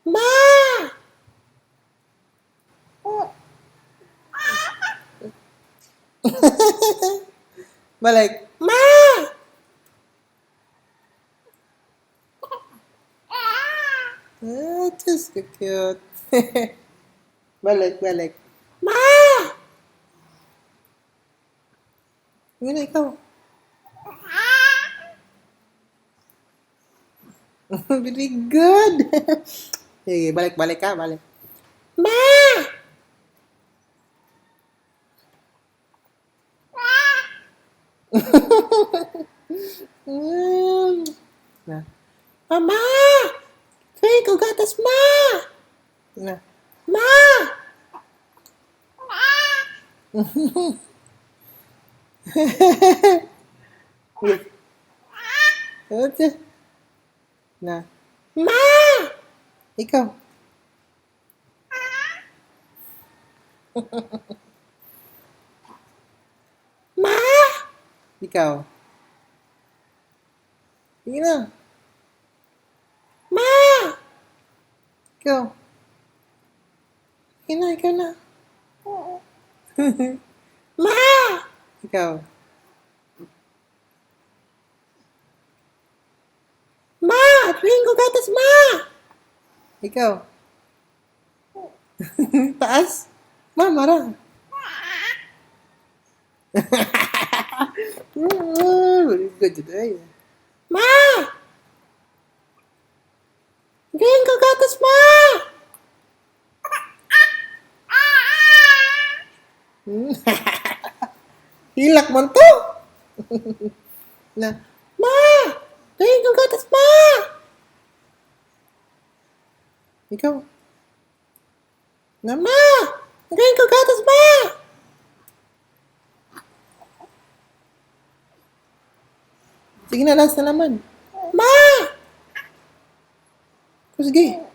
Ma! Balik. Ma! Ah, just so cute. Balik, balik. Ma! Yun na, ikaw. Very good. Sige, balik, balik ka, balik. Ma! Na. Mama! Drink ko gatas, ma! Na. Ma! Na. Ma! Ikaw. Ma! Ikaw. Sige na. Ma! Ikaw. Sige na, ikaw na. Ma! Ikaw. Ma! Drink ko gatas, ma! Ikaw. Taas. Ma, mara. Very good today. Ma! Drink ko gatas, ma! Hilak man to. Na, ma! Drink ko gatas, ma! Ikaw. Na, ma! Drink ko gatas, ma! Sige na, last na naman. Ma! Sige.